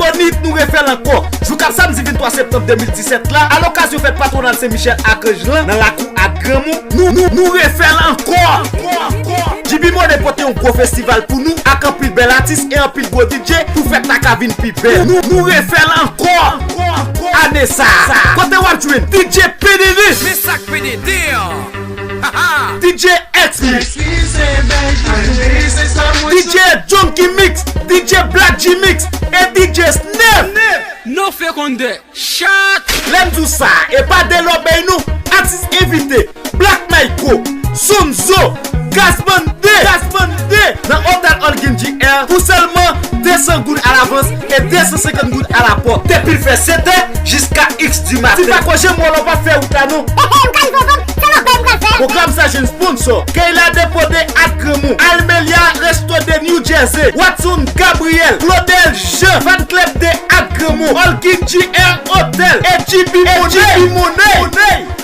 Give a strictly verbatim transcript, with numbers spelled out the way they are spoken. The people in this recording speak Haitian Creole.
Onit, nou refè l ankò. Jou k ap samdi venntwa septanm de mil disèt la, a lokazyon fèt patwonal Sen Michèl Akanj lan nan lakou At Granmon, nou, nou, nou refè l ankò. J B Monet pote yon gwo festival pou nou ak anpil bèl atis e anpil gwo D J pou fèt la ka vin pi bèl. Nou, nou, nou refè l ankò. Ane sa a, kote w ap jwenn D J P D D, men sa k P D D an? D J X Mix, D J Junky Mix, D J Black G Mix e D J Snap. No fake on the shot. Lè m di w sa, e pa de lòbèy non. Atis envite, Black Myco, Sonzo, Gaz Bande, Gaz Bande nan Hotel Holguin J R pou sèlman de san goud alavans e de san senkant goud alapòt. Depi l fè sèt è jiska X di maten. Ti pa kwè je m wè lè w pa fè wout la non. Ehe, m ka rive vòm, se lòbèy m pral fè. Pwogram sa jwenn sponsò, Keyla Depot de At Granmon, Almelia Resto de New Jersey, Watson Gabriel, Claudel Jean, Fan Club de At Granmon, Holguin J R Hotel e J B Monet.